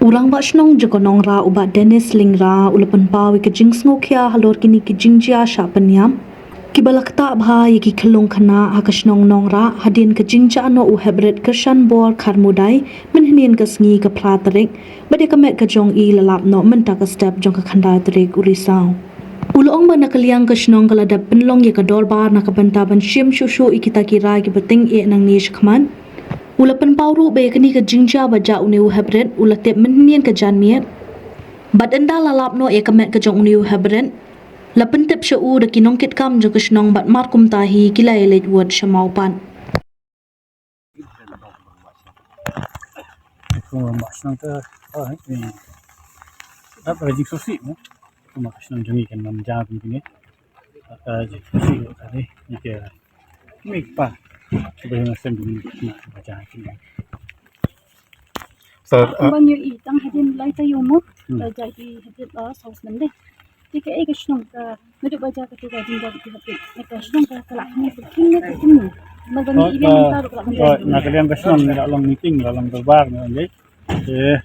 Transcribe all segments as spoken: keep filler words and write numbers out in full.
U Rangbah Shnong jong ka Nongrah u Bah Dennis Lyngdoh u la pynpaw ïa ka jingsngewkhia halor kine ki jingjia shah pynïap kiba la ktah bha ïa ki khyllung khynnah ha ka shnong Nongrah hadien ka jingjia noh u heprit Krishan Bor Kharmudai mynhynnin ka sngi ka phra tarik, bad ïa ka met ka jong i la lap noh mynta ka step jong ka khyndai tarik u Risaw. U la ong ba na ka liang ka shnong ka la dep pynlong ïa ka dorbar na ka bynta ban shim shuh shuh ïa kita ki rai kiba tyngeh nangne shakhmat. U la pynpaw ruh ba ïa kane ka jingjia ba jah une u heprit u la tip mynhynnin ka janmiet, bad ynda la lap noh ïa ka met ka jong une u heprit, la pyntip sha u da ki nongkitkam jong ka shnong bad mar kumta hi ki la ïaleit wut sha Mawpat. Kum ba shnong ka, oh, eh, eh. Ap ka jingsngewsih mo. Kum ba shnong jong ngi kan ym jah kum kine. Ap ka jingsngewsih ka dei. Ïa ka. Kine pa. Kiba ïa ngasem jong ngi na ba jah kine. So, uh, Kumba ngi ïohi tang hadien lai taïew mo. Hmm. Ba jah ki hadien, uh, saw snem de. Te kaei ka shnong ka Naduh ba jia katu ka jingjia katu ka peit. Ka shnong ka, ka la kynmaw, ka kynmaw, ka kynmaw. Namar ba ngi i biang mynta ruh ka la kynmaw. Nga ka liang ka shnong ngi la long meeting, la long dorbar ngi ong, eh,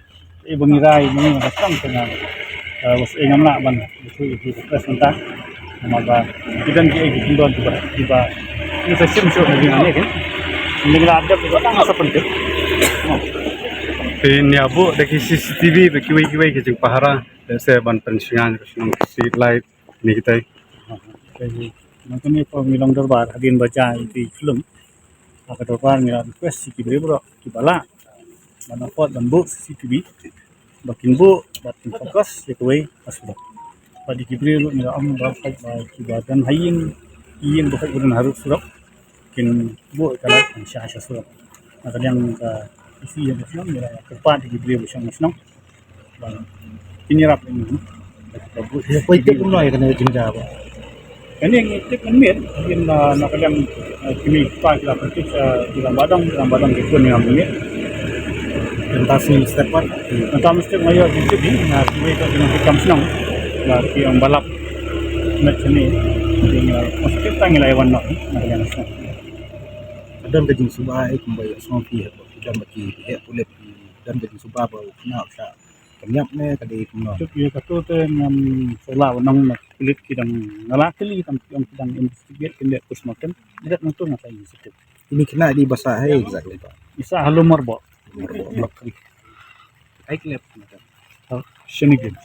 eh, ba ngi rai ngi ka shnong ka nga. Eh, was, eh, ngam lah ban, eh, eh, press mynta. Namar ba ki don ki, eh, ki don kiba, kiba ngi sa shim shuh na ngi ngi, eh. Ngi la dep ba tang sa pyntik. Te ngi ïa buh da ki C C T V ba kiwei kiwei ki jingpahara. Lehse ban pynshngaiñ ka shnong, street light. Ni kita. Nang kane pa ngi long dorbar hadien ba jia ïa ki khyllung. Ha ka dorbar ngi la request ïa ki briew baroh kiba lah ban afford ban buh C C T V ba kin buh bad kin focus ïa kawei ka surok. Bad ïa ki briew ruh ngi la ong ba kiba don ha ïing, ïing ba don harud surok kin buh ïa ka light ban shah sha surok. Na ka liang ka isi ïa ka shnong ngi la kyrpad ïa ki briew ba shong ha shnong. Ba kin ïarap ïa ngi. Ïa poi tip kumno ïa kane ka jingjia ba? Kane ngi tip mynmiet, ïa na, na ka liang, eh, kine ki pa ki la pyntik, eh, ki Rangbah Dong, ki Rangbah Dong ki khun ïa nga mynmiet. Mynta sngi step pat. Mynta mynstep nga ïoh jingtip hi na kiwei ki nongkitkam shnong. Ba ki ong ba lap met shane. Mynstep tang ngi la ïa wan noh na ka liang shnong. Ka don ka jingsuba eh kumba ïa shnong ki heh, ki don ba ki heh pulit, ki don ka jingsuba ba u khynnah u shah pynïap ne ka dei kumno? Tip ïa katu te ngam sngewlah ban ong, na pulit ki dang, nga la kylli tang ki ong ki dang investigate, kin leh postmortem. Ïa dat nangtu nga sa investigate. Kine ki khynnah ki dei ba sah ha ei exactly pa? Ki sah ha Lum Marboh. Lum Marboh. Block three. Ai ki leh. Shanigin.